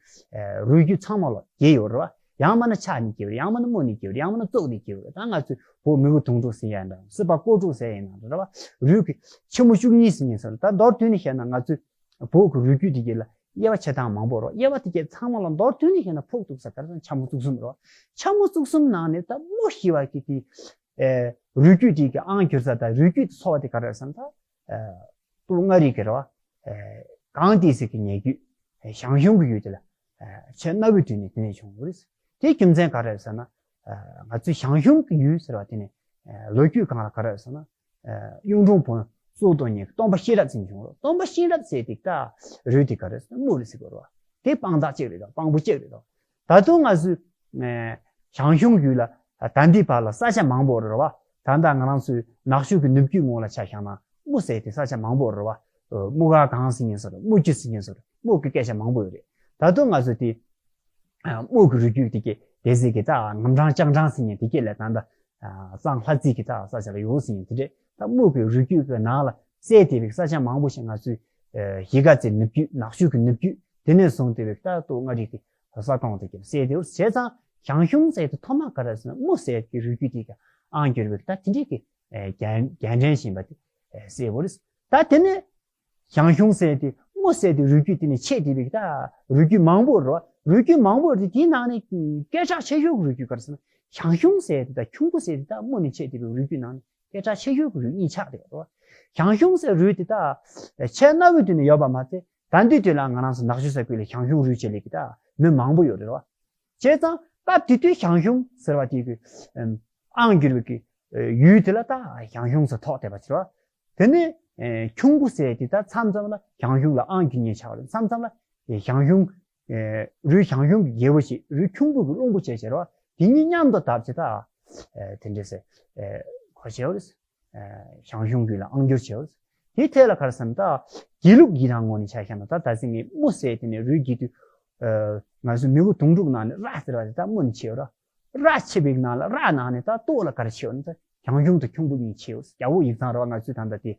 རུས་རྒྱུད་ཚང་མ་ལ་རྒྱས་ཡོད་རེད་བ། ཡང་མིན་ན་ཕྱག་ནས་སྐྱེས་པ་རེད། ཡང་མིན་ན་རྨོ་ནས་སྐྱེས་པ་རེད། ཡང་མིན་ན་ཙོག་ནས་སྐྱེས་པ་རེད། ད་ང་ཚོས་བོད་མི་བོ་དུང་ཕྲུག་ཟེར་ཡ་འདྲ། སྲིད་པ་ཀོ་ཀྲུག་ཟེར་ཡ་ཡིན་ན་འདྲ་བ། རུས་ཀྱི་ཆེན་མོ་བཅུ་གཉིས་ཟེར་མཁན་ཟེར། ད་མདོར་བསྡུས་ནས་བཤད་ན་ང་ཚོས་བོད་ཀྱི་རུས་རྒྱུད་དེ་གའི་ལ་དབྱེ་བ་ཕྱེ་སྟངས་མང་པོ་རེད། དབྱེ་བ་དེ་གའི་ཚང་མ་ལ་མདོར་བསྡུས་ནས་བཤད་ན་ཕོག་ཐུག་ས་ག་རེ་ཟེར་ན་ཆ་མོ་གཙུག་གསུམ་རེད། ཆ་མོ་གཙུག་གསུམ་ནང་ནས་ད་རྨོ་ཞེས་པ་གི་དེ་རུས་རྒྱུད་དེ་གི་ཨང་གྱུར་ས་དང་རུས་རྒྱུད་དེ་ཚོ་བ་དེ་ག་རེ་ཟེར་ན། ད་སྟོད་མངའ་རིས་ཀྱི་རེད་བ། གངས་ཏི་སེ་གི་ཉེ་རྒྱུད་ཞང་ཞུང་གི་ཡུལ་དེ་ལ་ཆེས་གནའ་བོའི་དུས་ནས་དེ་ནས་བྱུང་བ་རེད། དེའི་རྒྱུ་མཚན་ག་རེ་རེད་ཟེར་ན། ང་ཚོའི་ཞང་ཞུང་གི་ཡུལ་ཟེར་བ་དེ་ནས་ལོ་རྒྱུས་སྒང་ལ་ག་རེ་རེད་ཟེར་ན། གཡུང་དྲུང་བོན་སོག་དོ་གཉིས་ཀྱི་སྟོན་པ་གཤེན་རབ་ཟེར་མཁན་བྱུང་རེད། སྟོན་པ་གཤེན་རབ་ཟེར་དེ་ད་རུས་དེ་ག་རེ་ཟེར་ན་རྨོ་རེད་ཟེར་གི་རེད་བ། དེ་དཔང་རྟགས་གཅིག་རེད་དོ། དཔང་པོ་གཅིག་རེད་དོ། ད་དུང་ང་ཚོས་ཞང་ཞུང་ཡུལ་ལ་ད་ལྟའི་བར་ལ་ས་ཆ་མང་པོ་རེད་བ། ད་ལྟ་ང་རང་ཚོའི་ནག་ཆུ་གི་ནུབ་རྒྱུད་ངོས་ལ་ཆ་བཞག་ན་རྨོ་ཟེར་དེ་ས་ཆ་མང་པོ་རེད་བ། རྨོ་ཁ་གངས་ཟེར་མཁན་ཟེར། རྨོ་རྒྱུད་ཟེར་མཁན་ཟེར། རྨོ་གི་སྐད་ཆ་མང་པོ་ཡོད་རེད། ད་དུང་ང་ཚོ་དེ་རྨོ་གི་རུས་རྒྱུད་དེ་གའི་དེ་ཟེར་གི་ད་རྔམ་གྲང་ལྕགས་གྲང་ཟེར་མཁན་དེ་གའི་ལ་ད་ལྟ་གཙང་ལྷ་རྩེ་གི་ད་ས་ཆ་ལ་ཡོད་ཟེར་མཁན་དེ་འདྲས། ད་རྨོ་གི་རུས་རྒྱུད་ཀྱི་ནང་ལ་གསལ་བསྡད་པའི་ས་ཆ་མང་པོ་ཞིག་ང་ཚོའི་གཞིས་ཀ་རྩེ་ནུབ་རྒྱུད་ནག་ཆུ་གི་ནུབ་རྒྱུད་དེ་ནས་བཟུང་སྟེ་བའི་ད་སྟོད་མངའ་རིས་ཀྱི་ས་ཁོངས་དེ་གའི་གསལ་བསྡད་ཡོད། བྱས་ཙང་ཞང་ཞུང་ཟེར་དེ་ཐོག་མ་ག་རེ་ཟེར་ན་རྨོ་ཟེར་གི་རུས་རྒྱུད་དེ་གའི་ཨང་གྱུར་བའི་ད་དེ་འདྲས་གི་རྒྱན་རྒྱན་དྲན་བཞིན་པ་དེ་གསལ་བོ་རེད། ད་དེ་ནས་ཞང་ཞུང་ཟེར་དེ་རྨོ་ཟེར་དེ་རུས་རྒྱུད་དེ་ནས་ཆད་དེ་བའི་ད་རུས་རྒྱུད་མང་པོ་རེད། རུས་རྒྱུད་མང་པོ་རེད། དེའི་ནང་ནས་སྐད་གྲགས་ཆེ་ཤོས་ཀྱི་རུས་རྒྱུད་ག་རེ་ཟེར་ན་ཞང་ཞུང་ཟེར་དེ་དང་ཁྱུང་པོ་ཟེར་དེ་ད་རྨོ་ནས་ཆད་དེ་བའི་རུས་རྒྱུད་ནང་ནས་སྐད་གྲགས་ཆེ་ཤོས་ཀྱི་རུས་གཉིས་ཆགས་བསྡད་པ་རེད། ཞང་ཞུང་ཟེར་རུས་དེ་ད་ཆེས་གནའ་བོའི་དུས་ནས་ཡོད་པ་མ་ཟད་ད་ལྟའི་དུས་ལ་ང་རང་ཚོ་ནག་ཆུ་ས་ཁུལ་ལ་ཞང་ཞུང་རུས་བྱེད་ལས་ཀྱི་ད་མི་མང་པོ་ཡོད་རེད་བ། བྱས་ཙང་སྐབས་དེ་དུས་ཞང་ཞུང་ཟེར་བ་དེ་གི་ཨང་བསྒྱུར་བའི་གི་ཡུལ་དེ་ལ་ད་ཞང་ཞུང་ཟེར་ཐོགས་བསྡད་པ་ཟེར་བ། དེ་ནས་ཁྱུང་པོ་ཟེར་དེ་ད་མཚམས་མཚམས་ལ་ཞང་ཞུང་ལ་ཨང་བསྒྱུར་མཁན་ཆགས་པ་རེད། མཚམས་མཚམས་ལ་ཞང་ཞུང་རུས་ཞང་ཞུང་གི་རྒྱལ་པོ་ཞིག་རུས་ཁྱུང་པོ་གི་བློན་པོ་བྱས་བྱས་རེད་བ། དེ་གཉིས་མཉམ་དུ་བཏབ་བྱས་ད་དེ་འདྲས་ཟེར་གོ་བྱས་པ་རེད། ཞང་ཞུང་རྒྱུད་ལ་ཨང་བསྒྱུར་བྱས་པ་རེད། དེའི་ཐད་ལ་ག་རེ་ཟེར་ན་ད་དགེ་ལུགས་ཀྱི་རང་ངོས་ནས་ཆ་བཞག་ན་ད་ད་ཟིན་ངས་རྨོ་ཟེར་དེ་ནས་རུས་བསྒྱུར་དུས་ང་ཚོ་མི་བོ་དུང་ཕྲུག་ནང་ནས་ར་ཟེར་བ་དེ་ད་རྨོ་ནས་ཆད་ཡོད་ར། ར་ཆད་པའི་ནང་ལ་ར་ནང་ནས་ད་སྟོད་ལ་ག་རེ་ཆད་ཡོད་ན་ད་ཞང་ཞུང་དང་ཁྱུང་པོ་གཉིས་ཆད་ཡོད། རྒྱལ་པོ་ཡིག་ཚང་ར་བ་ང་ཚོས་ད་ལྟ་དེ་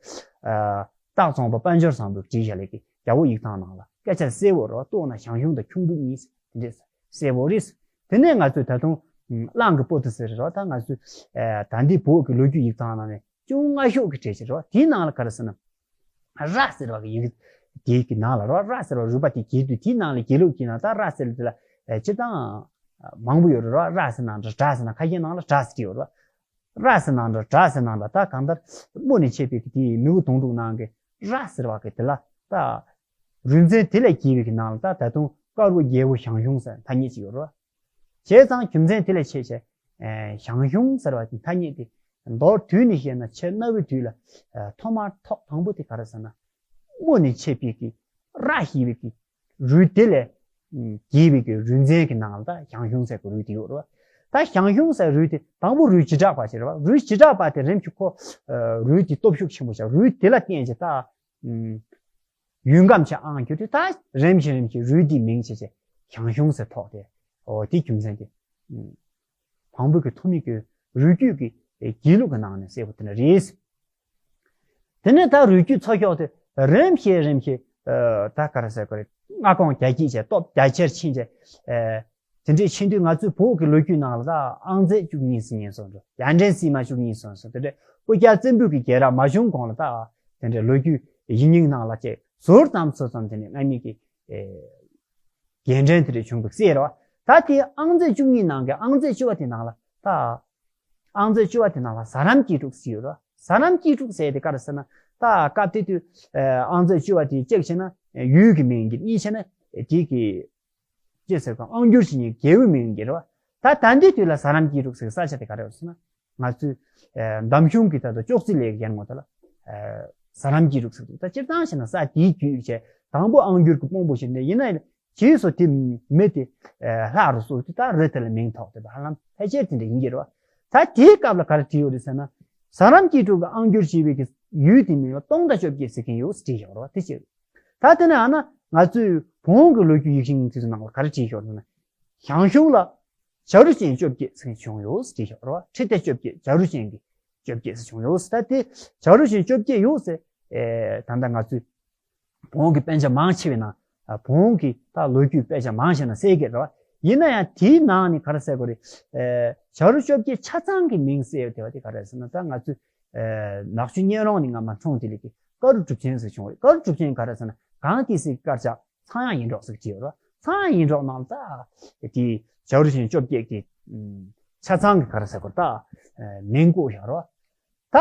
སྟག་ཚོང་པ་དཔལ་འབྱོར་བཟང་པོས་བྲིས་བཞག་ལས་ཀྱི་རྒྱལ་པོ་ཡིག་ཚང་ནང་ལ་སྐད་ཆ་གསལ་བོ་ར་བ། སྟོད་ན་ཞང་ཞུང་དང་ཁྱུང་པོ་གཉིས་དེ་འདྲས་གསལ་བོ་རེད། དེ་ནས་ང་ཚོས་ད་དུང་གླང་གི་སྤོ་ཏི་ཟེར་ར་བ་ད་ང་ཚོས་ད་འདི་བོད་ཀྱི་ལོ་རྒྱུས་ཡིག་ཚང་ནང་ནས་ཅུང་སྔ་ཤོས་ཀྱི་གྲས་ཤིག་རེད་བ། དེའི་ནང་ལ་ག་རེ་ཟེར་ན། ར་ཟེར་བ་གི་ཡི་གེ་དེའི་གི་ནང་ལ་ར་ར་ཟེར་བ་རུས་པ་དེ་གྱེས་དུས་དེའི་ནང་ལ་དགེ་ལུགས་ཀྱི་ནང་ད་ར་ཟེར་ལ་དེ་ལ་སྤྱིར་བཏང་མང་པོ་ཡོད་རེད་བ། ར་ཟེར་ནང་འདྲ་དྲ་ཟེར་ན་ཁ་ཤས་ནང་ལ་དྲ་ཟེར་གྱི་ཡོད་རེད་བ། ར་ཟེར་ནང་འདྲ་དྲ་ཟེར་ནང་འདྲ་ད་གང་ལྟར་རྨོ་ནས་ཆད་པའི་གི་དེའི་མི་བོ་དུང་ཕྲུག་ནང་གི་ར་ཟེར་བ་གི་དེ་ལ་ད་རུས་མཚན་དེ་ལས་གྱེས་པའི་གི་ནང་ལ་ད་ད་དུང་དཀར་པོ་རྒྱལ་པོ་ཞང་ཞུང་ཟེར་ཐ་སྙད་ཅིག་ཡོད་རེད་བ། བྱས་ཙང་རྒྱུ་མཚན་དེ་ལས་ཆེ་ཆེ། ཞང་ཞུང་ཟེར་བ་དེ་ཐ་སྙད་དེ་མདོར་བསྡུས་ནས་བཤད་ན་ཆེས་གནའ་བོའི་དུས་ལ་ཐོག་མར་ཐོག་དང་པོ་དེ་ག་རེ་ཟེར་ན། རྨོ་ནས་ཆད་པའི་གི་ར་ཞེས་པའི་གི་རུས་དེ་ལས་གྱེས་པའི་གི་རུས་མཚན་གི་ནང་ལ་ད་ཞང་ཞུང་ཟེར་གི་རུས་དེ་ཡོད་རེད་བ། ད་ཞང་ཞུང་ཟེར་རུས་དེ་དང་པོ་རུས་བྱེ་བྲག་པ་ཞིག་རེད་བ། རུས་བྱེ་བྲག་པ་དེ་རིམ་གྱིས་ཁོ་རུས་དེ་སྟོབས་ཤུགས་ཆེན་པོ་ཆགས། རུས་དེ་ལ་བརྟེན་བྱས་ད། ཡུལ་ཁམས་ཆེ་ཨང་གྱུར་དུས་ད་རིམ་བཞིན་རིམ་བཞིན་རུས་དེའི་མིང་བྱས་བྱས་ཞང་ཞུང་ཟེར་ཐོགས་ཏེ། འོ་དེའི་རྒྱུ་མཚན་དེ། དང་པོའི་གི་ཐོག་མའི་གི་རུས་རྒྱུད་ཀྱི་དགེ་ལུགས་ཀྱི་ནང་ནས་གསལ་པོ་དེ་འདྲ་རེད། དེ་ནས་ད་རུས་རྒྱུད་ཚོ་ཤོག་དེ་རིམ་བཞིན་རིམ་བཞིན་ད་ག་རེ་ཟེར་དགོས་རེད། མངའ་ཁོངས་རྒྱ་སྐྱེད་བྱས་སྟོབས་རྒྱ་ཆེར་ཕྱིན་བྱས། དེ་འདྲས་ཕྱིན་དུས་ང་ཚོའི་བོད་ཀྱི་ལོ་རྒྱུས་ནང་ལ་ད་ཨང་རྩེ་བཅུ་གཉིས་ཟེར་མཁན་སོགས་འགྲོ། ཡར་འདྲེན་སྲིད་མ་བཅུ་གཉིས་སོགས་སོགས་དེ་འདྲས་སྐུ་རྒྱལ་བཙན་པོའི་གི་རྒྱལ་རབས་མ་བྱུང་གོང་ལ་ད་དེ་འདྲས་ལོ་རྒྱུས་ཡིག་རྙིང་ནང་ལ་ཅིག་ཟུར་ཙམ་ཚུར་ཙམ་དེ་འདྲས་སྔ་མའི་གི་རྒྱལ་འདྲེན་དེ་འདྲས་བྱུང་འདུག་ཟེར་བ། ད་དེ་ཨང་རྩེ་བཅུ་གཉིས་ནང་གི་ཨང་རྩེ་བཅུ་པ་དེ་ནང་ལ་ད་ཨང་རྩེ་བཅུ་པ་དེ་ནང་ལ་ཟ་རམ་སྐྱིད་གྲོགས་ཟེར་ཡོད་རེད། ཟ་རམ་སྐྱིད་གྲོགས་ཟེར་དེ་ག་རེ་ཟེར་ན། ད་སྐབས་དེ་དུས་ཨ་ཨང་རྩིས་བཅུ་བ་དེ་གཅིག་བྱས་ན་ཡུལ་གྱི་མིང་གི། གཉིས་བྱས་ན་དེ་གི་ཅེས་ཟེར་གོ། ཨང་སྒྱུར་བྱེད་མཁན་རྒྱལ་པོའི་མིང་གི་རེད་བ། ད་ད་ལྟའི་དུས་ལ་ཟ་རམ་སྐྱིད་གྲོགས་ཟེར་ས་ཆ་དེ་ག་རེ་རེད་ཟེར་ན། ང་ཚོའི་ཨ་འདམ་གཞུང་གི་ད་ལྟ་ཅོག་ཙེ་ལས་ཀྱི་ཡར་ངོ་དེ་ལ་ཨ་ཟ་རམ་སྐྱིད་གྲོགས་ཟེར་འདུག་ད་སྤྱིར་བཏང་བྱས་ན་ས་དེའི་རྒྱུད་བྱས། དང་པོ་ཨང་སྒྱུར་གྱི་དཔོན་པོ་ཞིག་འདི་ཡིན་ན་ཡིན། རྗེས་སུ་དེ་མི་དེ་ཨ་ལྷག་རུ་སོང་དུས་ད་རི་དེ་ལ་མིང་ཐོགས་བསྡད་པ། ཧ་ལམ་ཕལ་ཆེར་དེ་འདྲ་ཡིན་གྱི་རེད་བ། ད་དེའི་སྐབས་ལ་ག་རེ་བྲིས་ཡོད་རེད་ཟེར་ན། ཟ་རམ་སྐྱིད་གྲོགས་ཀྱིས་ཨང་སྒྱུར་བྱས་པའི་གི་ཡུལ་དེའི་མིང་ལ་སྟོང་དང་བཅོ་བརྒྱད་ཟེར་མཁན་ཡོད་ཟེར་བྲིས་བཞག་རེད་བ། དེ་གཅིག་ད་དེ་ནས་ཨ་ན་ང་ཚོའི་བོན་གྱི་ལོ་རྒྱུས་ཡིག་ཆ་དེ་ཚོའི་ནང་ལ་ག་རེ་བྲིས་ཡོད་རེད་ཟེར་ན། ཞང་ཞུང་ལ་བྱ་རུ་ཅན་བཅོ་བརྒྱད་ཟེར་མཁན་བྱུང་ཡོད་ཟེར་བྲིས་བཞག་རེད་བ། ཁྲི་ལྡེ་བཅོ་བརྒྱད། བྱ་རུ་ཅན་གྱི་བཅོ་བརྒྱད་ཟེར་བྱུང་ཡོད་ཟེར། ད་དེ་བྱ་རུ་ཅན་བཅོ་བརྒྱད་ཡོད་ཟེར། ཨེ་ད་ལྟ་ང་ཚོའི་བོན་གྱི་དཔེ་ཆ་མང་ཆེ་བའི་ནང་ཨ་བོན་གྱི་ད་ལོ་རྒྱུས་དཔེ་ཆ་མང་ཆེ་ན་གསལ་གྱི་རེད་བ། ཡིན་ན་ཡང་དེའི་ནང་ནས་ག་རེ་ཟེར་དགོས་རེད། ཨེ་བྱ་རུ་བཅོ་བརྒྱད་ཆ་ཚང་གི་མིང་གསལ་བསྡད་པ་དེ་ག་རེ་ཟེར་ན། ད་ང་ཚོས་ཨེ་ནག་ཆུ་གཉན་རོང་ནས་སྔ་མ་འཁྲུངས། དེ་ལས་ཀྱི་ཀ་རུ་གྲུབ་ཆེན་ཟེར་བྱུང་བ་རེད། ཀ་རུ་གྲུབ་ཆེན་ག་རེ་ཟེར་ན། གངས་ཏི་སེའི་དཀར་ཆག་ཚངས་དབྱངས་ཡེ་འདྲོག་ཟེར་གྱི་ཡོད་རེད་བ། ཚངས་དབྱངས་ཡེ་འདྲོག་ནང་ལ་ད་དེ་བྱ་རུ་ཅན་བཅོ་བརྒྱད་ཀྱི་ཨུམ་ཆ་ཚང་གི་ག་རེ་ཟེར་དགོས་རེད། ད་ཨེ་མིང་བཀོད་བཞག་རེད་བ། ད་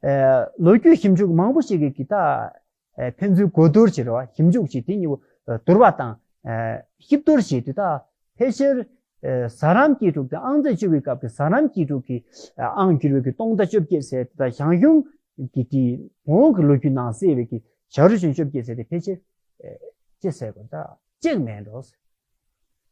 ཨེ་ལོ་རྒྱུས་ཞིབ་འཇུག་མང་པོ་ཞིག་གིས་ད་ཨེ་ཕན་ཚུན་གོ་བསྡུར་བྱེད་རེད་བ། ཞིབ་འཇུག་བྱེད། དེ་གཉིས་པོ་ཨེ་བསྡུར་བ་དང་ཨེ་གཤིབ་བསྡུར་བྱེད་དུས། ད་ཕལ་ཆེར་ཨེ་ཟ་རམ་སྐྱིད་གྲོགས་དེ་ཨང་རྩིས་བཅུ་བའི་སྐབས་ཀྱི་ཟ་རམ་སྐྱིད་གྲོགས་ཀྱི་ཨེ་ཨང་བསྒྱུར་བའི་གི་སྟོང་དང་བཅོ་བརྒྱད་ཟེར་དེ། ད་ཞང་ཞུང་གི་དེ་བོན་གྱི་ལོ་རྒྱུས་ནང་གསལ་བའི་གི་བྱ་རུ་ཅན་བཅོ་བརྒྱད་ཟེར་དེ་ཕལ་ཆེར་ཨེ་ཅི་ཟེར་དགོས་རེད། ད་གཅིག་མེད་འགྲོ།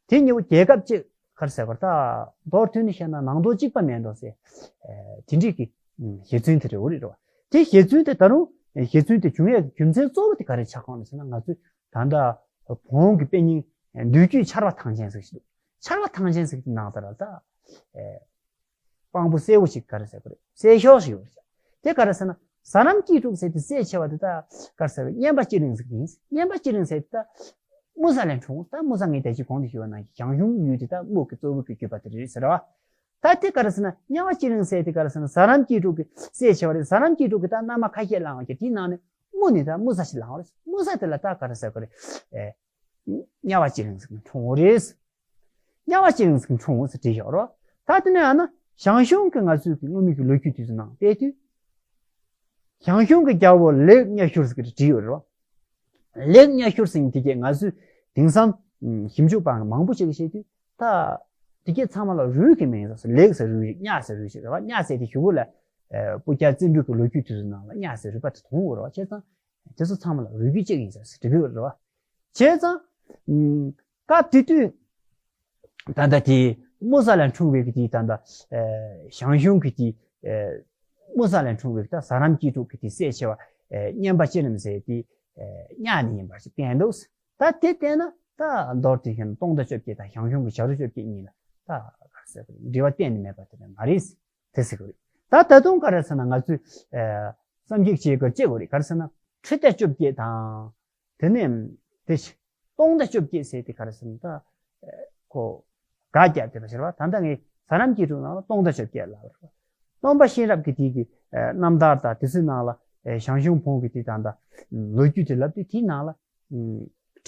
དེ་གཉིས་པོ་རྒྱལ་ཁབ་གཅིག་ག་རེ་ཟེར་དགོས་རེད། ད་མདོར་བསྡུས་ནས་བཤད་ན་ནང་དོན་གཅིག་པ་མེད་འགྲོ་ཟེར། ཨེ་དེ་འདྲའི་གི་ཨུམ་བཞེད་ཚུལ་དེ་རེད་བ། རེད་བ། དེ་བཞེད་ཚུལ་དེ་ད་རུང་ཨེ་བཞེད་ཚུལ་དེ་བྱུང་ཡས་ཀྱི་རྒྱུ་མཚན་གཙོ་བོ་དེ་ག་རེ་ཆགས་གོ་ནས་ཟེར་ན། ང་ཚོས་ད་ལྟ་བོན་གྱི་དཔེ་རྙིང་ཨེ་མདོ་རྒྱུད་ཆར་པ་ཐང་ཆེན་ཟེར་ཞིག་འདུག་ཆར་པ་ཐང་ཆེན་ཟེར་གྱི་ནང་ལྟར་ད་ཨེ་དཔང་པོ་གསལ་བོ་ཞིག་ག་རེ་ཟེར་དགོས་རེད། གསལ་ཤོས་ཤིག་ཡོད་རེད། དེ་ག་རེ་ཟེར་ན། ཟ་རམ་སྐྱིད་གྲོགས་ཟེར་དེ་སྲས་ཆེ་བ་དེ་ད་ག་རེ་ཟེར་བ། སྙན་པ་སྤྱི་གླིང་ཟེར་གྱི་ཡིན། སྙན་པ་སྤྱི་གླིང་ཟེར་དེ་ད་དམུ་ས་ལས་འཁྲུངས། ད་དམུ་ས་ངས་ད་ཅི་གོང་དུ་ཞུས་པ་ནང་བཞིན་ཞང་ཞུང་ཡུལ་དེ་ད་དམུ་གི་གཙོ་བོ་གི་རྒྱུད་པ་དེ་རེད་ཟེར་བ། ད་དེ་ག་རེ་ཟེར་ན། སྙན་པ་སྤྱི་གླིང་ཟེར་དེ་ག་རེ་ཟེར་ན། ཟ་རམ་སྐྱིད་གྲོགས་ཀྱི་སྲས་ཆེ་བ་རེད། ཟ་རམ་སྐྱིད་གྲོགས་ཀྱི་ད་མནའ་མ་ཁ་ཤས་བླངས་བ་གི་དེའི་ནང་ནས་དམུ་ནས་ད་དམུ་ས་ཞིག་བླངས་བ་རེད། དམུ་ས་དེ་ལ་ད་ག་རེ་ཟེར་དགོས་རེད། ཨེ། སྙན་པ་སྤྱི་གླིང་ཟེར་གྱི་འཁྲུངས་པ་རེད། སྙན་པ་སྤྱི་གླིང་ཟེར་གྱི་འཁྲུངས་ཟེར་བྲིས་བཞག་རོ། ད་དེ་ནས་ཨ་ན་ཞང་ཞུང་གི་ང་ཚོའི་གི་སྔོན་མའི་གི་ལོ་རྒྱུས་དེ་ཚོ་ནང་བལྟས་དུས། ཞང་ཞུང་གི་རྒྱལ་པོ་ལེགས་གཉའ་ཤུར་ཟེར་གྱི་བྲིས་ཡོད་རེད་བ། ལེགས་གཉའ་ཤུར་ཟེར་མཁན་དེ་གས་ང་ཚོས་དེང་སང་ཞིབ་འཇུག་པ་མང་པོ་ཞིག་གིས་བཤད་དུས། ད་དེ་གས་ཚང་མ་ལ་རུས་ཀྱི་མིང་ཟེར། ལེགས་ཟེར་རུས་ཤིག་གཉའ་ཟེར་རུས་ཤིག་རེད་བ། གཉའ་ཟེར་དེ་གཞུག་གུ་ལ་ཨ་སྤུ་རྒྱལ་བཙན་པོའི་གི་ལོ་རྒྱུས་དེ་ཚོ་ནང་ལ་གཉའ་ཟེར་རུས་པ་དེ་མཐོང་ཡོད་རེད་བ། བྱས་ཙང་དེ་ཚོ་ཚང་མ་ལ་རུས་རྒྱུད་གཅིག་ཡིན་ཟེར་ཟེར་འབྲི་གི་ཡོད་རེད་བ། བྱས་ཙང་ཨ་སྐབས་དེ་དུས་ད་ལྟ་དེ་དམུ་ས་ལ་འཁྲུངས་པའི་གི་དེ་ད་ལྟ་ཨ་ཞང་ཞུང་གི་དེ་ཨ་དམུ་ས་ལ་འཁྲུངས་པའི་གི་ད་ཟ་རམ་སྐྱིད་གྲོགས་ཀྱི་དེ་སྲས་ཆེ་བ་ཨ་སྙན་པ་སྤྱི་གླིང་ཟེར་དེ་ཨ་གཉའ་ནས་ཡིན་པ་ཞིག་བསྟན་འདུག་ད་དེ་བལྟས་ན་ད་མདོར་དེ་བཞིན་སྟོང་དང་བཅོ་བརྒྱད་དང་ཞང་ཞུང་གི་བྱ་རུ་བཅོ་བརྒྱད་གཉིས་ལ་ད་ག་རེ་ཟེར་དགོས་རེད། འབྲེལ་བ་གཏན་ནས་མེད་པ་དེ་འདྲ་མ་རེད། དེ་ཟེར་དགོས་རེད། ད་ད་དུང་ག་རེ་ཟེར་ན། ང་ཚོས་ཨ་བསམ་གཞིག་བྱེད་དགོས་ཅི་དགོས་རེད། ག་རེ་ཟེར་ན། ཁྲི་ལྡེ་བཅོ་བརྒྱད་དང་། དེ་ནས་དེ་སྟོང་དང་བཅོ་བརྒྱད་ཟེར་དེ་ག་རེ་ཟེར་ན། ད་ཨ་ཁོ་དགག་བརྒྱབ་བསྡད་པ་ཟེར་བ། ད་ལྟ་ངས་ཟ་རམ་སྐྱིད་གྲོགས་ནང་ལ་སྟོང་དང་བཅོ་བརྒྱད་ལབ་རེད། སྟོན་པ་གཤེན་རབ་ཀྱི་དུས་ཀྱི་ཨ་རྣམ་ཐར་དང་དེ་ཚོའི་ནང་ལ་ཨ་ཞང་ཞུང་བོན་གྱི་དེ་ད་ལྟ་ལོ་རྒྱུས་དེ་ལབ་དུས། དེའི་ནང་ལ་ཨ་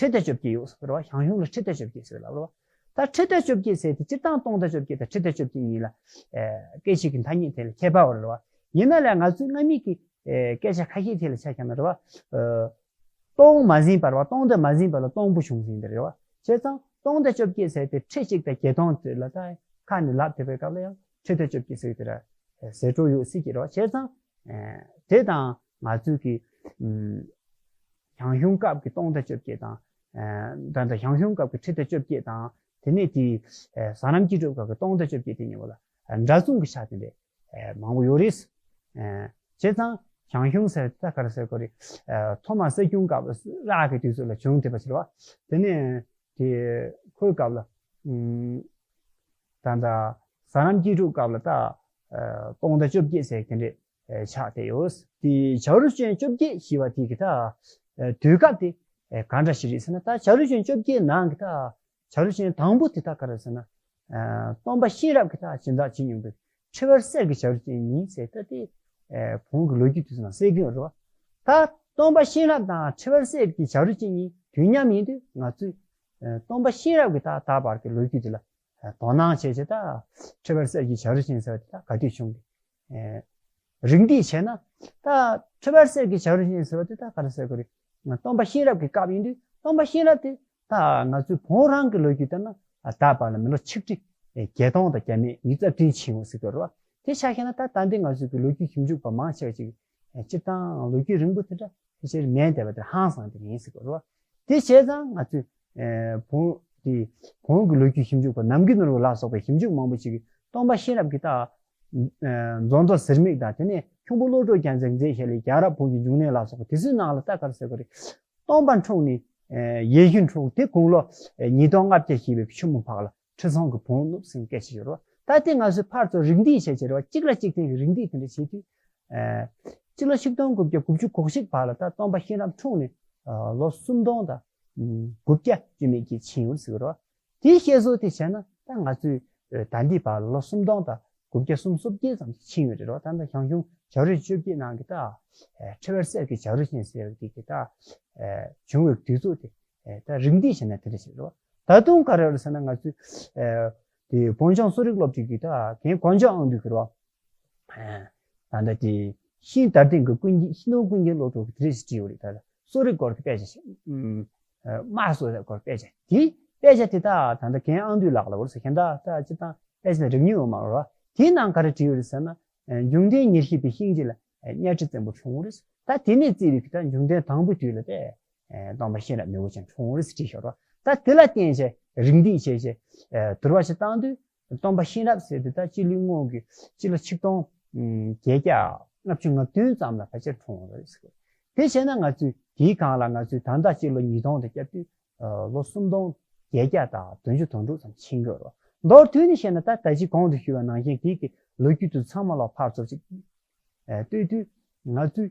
ཁྲི་ལྡེ་བཅོ་བརྒྱད་ཡོད་ཟེར་བ། ཞང་ཞུང་ལ་ཁྲི་ལྡེ་བཅོ་བརྒྱད་ཟེར་ལབ་རེད་བ། ད་ཁྲི་ལྡེ་བཅོ་བརྒྱད་ཟེར་དེ་སྤྱིར་བཏང་སྟོང་དང་བཅོ་བརྒྱད་དང་ཁྲི་ལྡེ་བཅོ་བརྒྱད་གཉིས་ལ་ཨ་སྐད་ཆ་གི་ཐ་སྙད་དེ་ལ་ཁྱད་པར་ཡོད་རེད་བ། ཡིན་ན་ལས་ང་ཚོའི་སྔ་མའི་གི་ཨ་སྐད་ཆ་ཁ་ཤས་དེ་ལ་ཆ་བཞག་ན་རེད་བ། ཨ་སྟོང་མ་ཟིན་པར་བ། སྟོང་དང་མ་ཟིན་པ་ལ་སྟོང་པོ་བྱུང་ཟིན་དེ་རེད་བ། བྱས་ཙང་སྟོང་དང་བཅོ་བརྒྱད་ཟེར་དེ་ཁྲི་གཅིག་དང་བརྒྱད་སྟོང་དེ་ལ་ད་ཁ་ནས་ལབ་བསྡད་པའི་སྐབས་ལ་ཡང་ཁྲི་ལྡེ་བཅོ་བརྒྱད་ཟེར་དེ་ར་ཟེར་འགྲོ་ཡོད་སྲིད་ཀྱི་རེད་བ། བྱས་ཙང་ཨ་དེ་དང་ང་ཚོའི་གི་ཨ་ཞང་ཞུང་སྐབས་ཀྱི་སྟོང་དང་བཅོ་བརྒྱད་དང་། ཨ་ད་ལྟ་ཞང་ཞུང་སྐབས་ཀྱི་ཁྲི་ལྡེ་བཅོ་བརྒྱད་དང་། དེ་ནས་དེ་ཨ་ཟ་རམ་སྐྱིད་གྲོགས་སྐབས་ཀྱི་སྟོང་དང་བཅོ་བརྒྱད་དེ་གཉིས་པོ་ལ་ཨ་འདྲ་མཚུངས་ཀྱི་ཆ་དེ་འདྲ་ཨ་མང་པོ་ཡོད་རེད། ཨ་བྱས་ཙང་ཞང་ཞུང་ཟེར་ད་ག་རེ་ཟེར་དགོས་རེད། ཨ་ཐོག་མར་སྲིད་སྐྱོང་སྐབས་རག་གི་དུས་ཚོད་ལ་བྱུང་བསྡད་པ་ཟེར་བ། དེ་ནས་དེ་ཁོའི་སྐབས་ལ་ཨ་ད་ལྟ་ཟ་རམ་སྐྱིད་གྲོགས་སྐབས་ལ་ད་ཨ་སྟོང་དང་བཅོ་བརྒྱད་ཟེར་དེ་འདྲས་ཨ་ཆགས་བསྡད་ཡོད། དེ་བྱ་རུ་ཅན་བཅོ་བརྒྱད་ཞེས་པ་དེ་གི་ད་ཨ་དུས་སྐབས་དེ་ཨ་ག་འདྲ་ཞིག་རེད་ཟེར་ན། ད་བྱ་རུ་ཅན་བཅོ་བརྒྱད་ནང་གི་ད་བྱ་རུ་ཅན་དང་པོ་དེ་ད་ག་རེ་ཟེར་ན། ཨ་སྟོན་པ་གཤེན་རབ་ཀྱི་ད་སྦྱིན་བདག་བྱེད་མྱོང་བའི་ཁྲི་ཝེར་གསེར་གྱི་བྱ་རུ་ཅན་ཡིན་ཟེར། ད་དེ་ཨ་བོན་གྱི་ལོ་རྒྱུས་དེ་ཚོ་ནང་གསལ་གྱི་ཡོད་རེད་བ། ད་སྟོན་པ་གཤེན་རབ་དང་ཁྲི་ཝེར་གསེར་གྱི་བྱ་རུ་ཅན་གཉིས་དུས་མཉམ་ཡིན་དུས། ང་ཚོས་ཨ་སྟོན་པ་གཤེན་རབ་ཀྱི་ད་ད་བར་གྱི་ལོ་རྒྱུས་དེ་ལ་ཨ་དོ་སྣང་བྱས་བྱས། ད་ཁྲི་ཝེར་གསེར་གྱི་བྱ་རུ་ཅན་ཟེར་བ་དེ་ད་ག་དུས་བྱུང་གི། ཨ་ རིགས་འདེད་བྱས་ན། ད་ཁྲི་བར་གསེར་གྱི་བྱ་རོག་བཞིན་ཟེར་བ་དེ་ད་ག་རེ་ཟེར་དགོས་རེད། སྟོན་པ་གཤེན་རབ་ཀྱི་སྐབས་ཡིན་དུས་སྟོན་པ་གཤེན་རབ་དེ་ད་ང་ཚོའི་བོན་རང་གི་ལོ་རྒྱུས་ལྟར་ན་ད་བར་ལ་མི་ལོ་ཆིག་ཁྲི་བརྒྱད་སྟོང་དང་བརྒྱ་མེད་ཉི་ཤུ་རྩ་བདུན་ཕྱིན་ཡོད་ཟེར་དགོས་རེད་བ། དེ་ཆ་བཞག་ན་ད་ད་འདི་ང་ཚོའི་གི་ལོ་རྒྱུས་ཞིབ་འཇུག་པ་མང་ཆེ་བ་ཅིག་སྤྱིར་བཏང་ལོ་རྒྱུས་རིང་པོ་དེ་འདྲ་དེ་ཕྱིར་མེད་བསྡད་པ་དེ་ཧང་སང་དེ་ཡིན་ཟེར་དགོས་རེད་བ། དེ་བྱས་ཙང་ང་ཚོས་ཨེ་བོན་དེ་བོན་གྱི་ལོ་རྒྱུས་ཞིབ་འཇུག་པ་ནམ་རྒྱུན་ནོར་བུ་ལ་སོགས་པའི་ཞིབ་འཇུག་མང་པོ་ཞིག་གིས་སྟོན་པ་གཤེན་རབ་ཀྱི་ད་ཨེ་མཛོ་མཛོ་ཟེར་མིག་དང་དེ་ནས་ཁྱུང་པོ་བློ་གྲོས་རྒྱལ་མཚན་མཛད་བཞག་ལས་རྒྱལ་རབས་བོན་གྱི་འབྱུང་གནས་ལ་སོགས་པ་དེ་ཚོའི་ནང་ལ་ད་ག་རེ་ཟེར་དགོས་རེད། སྟོན་པ་འཁྲུངས་ནས་ཨེ་ཡིད་བཞིན་འཁྲུངས་དེ་དགུང་ལོ་ཨེ་ཉིས་སྟོང་ལྔ་བརྒྱ་བཞེས་པའི་ཆུ་མོ་ཕག་ལ་ཁྲི་སྲོང་གི་བོན་བསྣུབས་ཟིན་སྐད་ཆ་ཡོད་རེད་བ། ད་དེ་ང་ཚོས་ཕར་ཚུར་རིགས་འདེད་བྱས་བྱས་རེད་བ། གཅིག་ལ་གཅིག་བརྟེན་གྱི་རིགས་འདེད་དེ་འདྲ་བྱེད་དུས། ཨེ། སྤྱི་ལོ་ཆིག་སྟོང་དགུ་བརྒྱ་དགུ་བཅུ་གོ་གཅིག་བར་ལ་ད་སྟོན་པ་གཤེན་རབ་འཁྲུངས་ནས་ཨ་ལོ་སུམ་སྟོང་དང་དགུ་བརྒྱ་བཅུ་མེད་ཅིག་ཕྱིན་ཡོད་ཟེར་གི་རེད་བ། དེའི་བཤད་སྲོལ་དེ་བྱས་ན་ད་ང་ཚོས་ཨེ་ད་འདི་བར་ལ་ལོ་སུམ་སྟོང་དང་དགུ་བརྒྱ་སུམ་ཅུ་སོ་བརྒྱད་ཙམ་ཕྱིན་ཡོད་རེད་བ། ད་ལྟ་ཞང་ཞུང་བྱ་རོག་བཅོ་བརྒྱད་ནང་གི་ད་ཨེ་ཁྲི་བར་གསེར་གྱི་བྱ་རོག་བཞིན་ཟེར་བ་དེ་གི་ད་ཨེ་བྱུང་བའི་དུས་ཚོད་དེ་ཨེ་ད་རིགས་འདེད་བྱས་ན་དེ་འདྲ་ཞིག་རེད་བ། ད་དུང་ག་རེ་རེད་ཟེར་ན་ང་ཚོས་ཨེ་དེ་བོན་ཆུང་གསོ་རིག་སློབ་ཁྲིད་ཀྱི་ད་རྒན་གོ་འཇོ་ཨང་འདུས་ཀྱི་རེད་བ། ད་ལྟ་དེ་ཤིང་དར་སྟེང་གི་ཀུན་མཁྱེན་ཤིང་སྡོང་ཀུན་མཁྱེན་སློབ་ཕྲུག་གི་དེ་རིང་ཞིག་བྲིས་ཡོད་རེད། ད་གསོ་རིག་སྐོར་གྱི་དཔེ་ཆ་ཞིག་དམར་གསོ་རིག་སྐོར་དཔེ་ཆ་དེ་དཔེ་ཆ་དེ་ད་ད་ལྟ་རྒན་ཨང་འདུས་ལགས་ལ་བོར་སོང་། གཞན་དག་ད་སྤྱིར་བཏང་དཔེ་ཆ་དེ་རིག་མྱོང་ཡོད་མ་རེད་བ། དེའི་ནང་ག་རེ་བྲིས་ཡོད་རེད་ཟེར་ན། འབྱུང་ལྡན་ཉེར་བཞི་པའི་ཤིང་རྗེ་ལ་གཉའ་ཁྲི་བཙན་པོ་འཁྲུངས་རེད། ད་དེ་ནས་བརྩིས་པའི་ད་འབྱུང་ལྡན་དང་པོའི་དུས་ལ་དེ་སྟོན་པ་གཤེན་རབ་མི་བོ་ཅན་འཁྲུངས་རེད་བྲིས་ཤག་རེད་བ། ད་དེ་ལ་བརྟེན་བྱས་རིགས་འདེད་བྱས་བྱས་དུར་བ་ཞིག་བཏང་དུས། སྟོན་པ་གཤེན་རབ་ཟེར་དེ་ད་སྤྱི་ལོའི་སྔོན་གྱི་སྤྱི་ལོ་ཆིག་སྟོང་བརྒྱད་བརྒྱ་ལྔ་བཅུ་ང་བདུན་ཙམ་ལ་ཕལ་ཆེར་འཁྲུངས་ཡོད་རེད་ཟེར། དེ་བྱས་ན་ང་ཚོས་དེའི་སྒང་ལ་ང་ཚོས་ད་ལྟ་སྤྱི་ལོ་ཉིས་སྟོང་དང་བརྒྱད་ཅུ་ལོ་སུམ་སྟོང་བརྒྱད་བརྒྱ་དང་བདུན་ཅུ་དོན་དྲུག་ཙམ་ཕྱིན་ཡོད་རེད། མདོར་བསྡུས་ནས་བཤད་ན་ད་ད་ཅི་གོང་དུ་ཞུས་པ་ནང་བཞིན་དེའི་གི་ལོ་རྒྱུས་དེ་ཚང་མ་ལ་ཕར་ཚུར་ཅིག་ལྟོས་དུས་ང་ཚོས་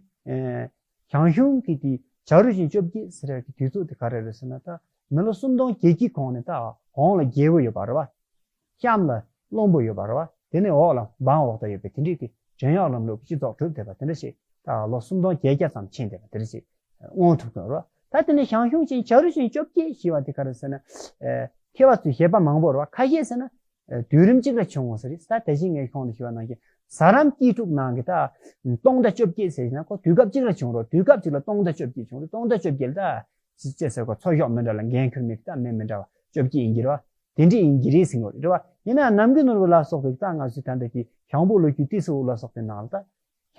ཞང་ཞུང་གི་དེ་བྱ་རོག་བཞིན་བཅོ་བརྒྱད་ཟེར་ཡག་གི་དུས་ཚོད་དེ་ག་རེ་རེད་ཟེར་ན། ད་མི་ལོ་སུམ་སྟོང་བརྒྱད་བརྒྱའི་གོང་ནས་ད་གོང་ལ་རྒྱལ་པོ་ཡོད་པ་རེད་བ། གཤམ་ལ་བློན་པོ་ཡོད་པ་རེད་བ། དེ་ནས་འོག་ལ་འབངས་འོག་ལྟ་ཡོད་པའི་དེ་འདྲའི་གི་བྲན་གཡོག་ལམ་ལུགས་ཀྱི་སྤྱི་ཚོགས་གྲུབ་བསྡད་པ་དེ་འདྲ་ཞིག་ད་ལོ་སུམ་སྟོང་བརྒྱད་བརྒྱ་ཙམ་ཕྱིན་བསྡད་པ་དེ་འདྲ་ཞིག་མངོན་ཐུབ་ཀྱི་རེད་བ། ད་དེ་ནས་ཞང་ཞུང་ཆེན་བྱ་རོག་བཞིན་བཅོ་བརྒྱད་ཞེས་པ་དེ་ག་རེ་ཟེར་ན། མཁས་པ་ཚོས་བཞེད་པ་མང་པོ་རེད་བ། ཁ་ཤས་ཟེར་ན། དུས་རིམ་གཅིག་ལ་བྱུང་བ་ཟེར་རེད། ད་དེ་བཞིན་ངས་གོང་དུ་ཞུས་པ་ནང་བཞིན་ཟ་རམ་སྐྱིད་སྒྲུབ་ནང་གི་ད་སྟོང་དང་བཅོ་བརྒྱད་ཟེར་ན་ཁོ་དུས་སྐབས་གཅིག་ལ་བྱུང་རོགས། དུས་སྐབས་གཅིག་ལ་སྟོང་དང་བཅོ་བརྒྱད་བྱུང་རེད། སྟོང་དང་བཅོ་བརྒྱད་ལ་ད་ཅི་ཅི་ཟེར་ཁོ་འཚོ་ཞོགས་མི་འདྲ་ལ་འགན་ཁུར་མི་ད་མི་མི་འདྲ་བ་བཅོ་བརྒྱད་ཡིན་གྱི་རེད་བ། དེ་འདྲས་ཡིན་གྱི་རེད་ཟེར་གྱི་རེད་བ། ཡིན་ན་ནམ་རྒྱུན་ནོར་བུ་ལ་སོགས་པའི་ད་ང་ཚོའི་ད་ལྟ་གི་ཞང་བོད་ལོ་རྒྱུས་ཏི་སེའུ་ལ་སོགས་པའི་ནང་ལ་ད།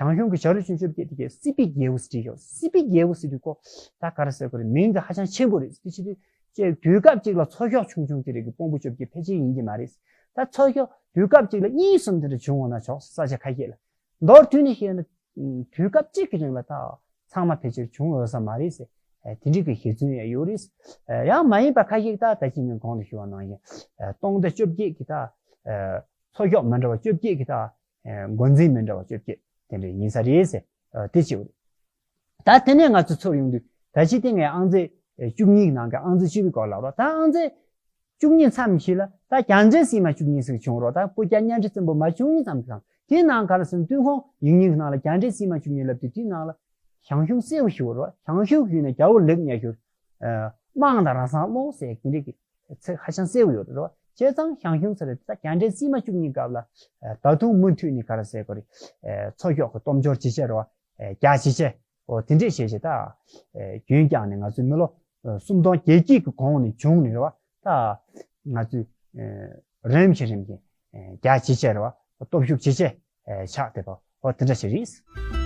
ཞང་ཞུང་གི་བྱ་རོག་བཞིན་བཅོ་བརྒྱད་དེ་གའི་སྲིད་པའི་རྒྱལ་པོ་ཟེར་ཡོད། སྲིད་པའི་རྒྱལ་པོ་ཟེར་དུས་ཁོ་ད་ག་རེ་ཟེར་དགོས་རེད། མིང་དེ་ཧ་ཅང་ཆེན་པོ་རེད། དེ་ཕྱི་དུས་ཅེས་དུས་སྐབས་གཅིག་ལ་འཚོ་ཞོགས་ཆུང་ཆུང་དེ་རིགས་ཀྱི་དཔོན་པོ་བཅོ་བརྒྱད་ཕལ་ཆེར་ཡིན་གྱི་མ་རེད། ད་འཚོ་ཞོགས་དུས་སྐབས་གཅིག་ལ་གཉིས་གསུམ་དེ་འདྲ་བྱུང་འོང་ན་ཆོག་ས་ཆ་ཁ་ཤས་ལ། མདོར་བསྡུས་ནས་བཤད་ན་དུས་སྐབས་གཅིག་གི་རིང་ལ་ད་ཚང་མ་ཕལ་ཆེར་བྱུང་འོང་ས་མ་རེད་ཟེར། དེ་འདྲའི་གི་བཞེད་ཚུལ་ཡང་ཡོད་རེད། ཡང་མ་ཡིན་པ་ཁ་ཤས་ད་ད་ཅི་ངས་གོང་དུ་ཞུས་པ་ནང་བཞིན་སྟོང་དང་བཅོ་བརྒྱད་ཀྱི་ད་འཚོ་ཞོགས་མི་འདྲ་བ་བཅོ་བརྒྱད་ཀྱི་ད། འགོ་འཛིན་མི་འདྲ་བ་བཅོ་བརྒྱད་དེ་འདྲ་ཡིན་ས་རེད་ཟེར། དེ་བྱེད་དགོས་རེད། ད་དེ་ནས་ང་ཚོ་ཚུར་ཡོང་དུས་ད་ཅི་དེ་ངས་ཨང་རྩིས་བཅུ་གཉིས་ཀྱི་ནང་གི་ཨང་རྩིས་བཅུ་པའི་སྐོར་ལབ་རོགས། ད་ཨང་རྩིས་བཅུ་གཉིས་མཚམས་བཞི་ལ་ད་རྒྱལ་མཚན་སྲིད་མ་བཅུ་གཉིས་ཟེར་བྱུང་རོགས། ད་སྤུ་རྒྱལ་གཉའ་ཁྲི་བཙན་པོ་མ་བཅུ་གཉིས་ཙམ་གྱི་སྒང་དེའི་ནང་ག་རེ་ཟེར་ན་ཏུན་ཧོང་ཡིག་རྙིང་གི་ནང་ལ་རྒྱལ་མཚན་སྲིད་མ་བཅུ་གཉིས་ལབ་དུས་དེའི་ནང་ལ་ཞང་ཞུང་གསལ་བོ་ཞིག་ཡོད་རོགས། ཞང་ཞུང་ཞུས་ནས་རྒྱལ་པོ་ལེགས་ཉེས་ཞུ། དམངས་དང་རང་སང་ཀློང་ཟེར་དེ་འདྲའི་གི་ཚིག་ཧ་ཅང་གསལ་བོ་ཡོད་རེད་བ། བྱས་ཙང་ཞང་ཞུང་ཟེར་རེད། ད་རྒྱལ་མཚན་སྲིད་མ་བཅུ་གཉིས་སྐབས་ལ་ད་དུང་མུ་མཐུད་ནས་ག་རེ་ཟེར་དགོས་རེད། འཚོ་ཞོགས་ཀྱི་སྟོབས་འབྱོར་ཇེ་ཆེ་རེད་བ། རྒྱ་ཇེ་ཆེ། འོ་དེ་འདྲས་བྱས་བྱས་ད་རྒྱུན་བསྐྱངས་ནས་ང་ཚོའི་མི་ལོ་སུམ་སྟོང་བརྒྱད་བརྒྱ་གི་གོང་ནས་བྱུང་ནས་རེད་བ། ད་ང་ཚོའི་རིམ་བཞིན་རིམ་བཞིན་རྒྱ་ཇེ་ཆེ་རེད་བ། སྟོབས་ཤུགས་ཇེ་ཆེ་ཆགས་བསྡད་པ་འོ་དེ་འདྲ་ཞིག་རེད།